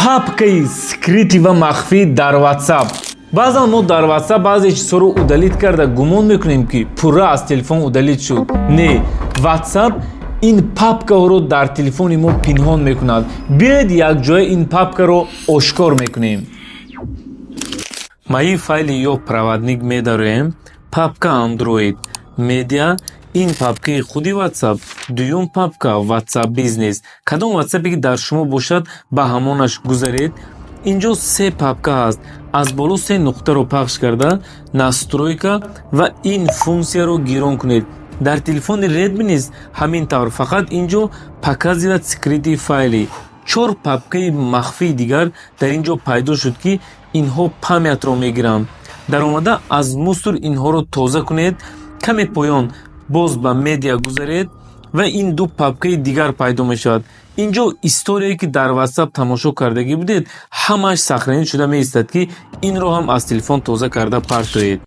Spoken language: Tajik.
Папкаи скрытый ва махфӣ дар WhatsApp. Баъзан мо дар WhatsApp баъзе чизҳоро удалить карда, гумон мекунем, ки пурра аз телефон удалить шуд. Не, WhatsApp ин папкаҳоро дар телефони мо пинҳон мекунад. Биёед, якҷоя ин папкаро ошкор мекунем. Мои файлы ё проводник медароем, папка Android, медиа, ин папкаи худи WhatsApp, дуюм папка WhatsApp Business. Кадом WhatsApp ки дар шумо бошад, ба ҳамонаш гузаред. Инҷо се папка ҳаст. Аз боло се нуқтаро пахш карда, настройка ва ин функсияро гирон кунед. Дар телефони Redmi низ ҳамин тавр, фақат инҷо показывать скрытые файлы. Чор папкаи махфии дигар дар ин ҷо пайдо шуд, ки инҳо память ро мегиранд. Даромада аз мусор инҳоро тоза кунед. Каме поён боз ба медиа гузаред ва ин ду папкаи дигар пайдо мешавад. Инҷо историяе, ки дар WhatsApp тамошо кардагӣ будед, ҳамааш сохранить шуда меистад, ки инро ҳам аз телефон тоза карда партоед.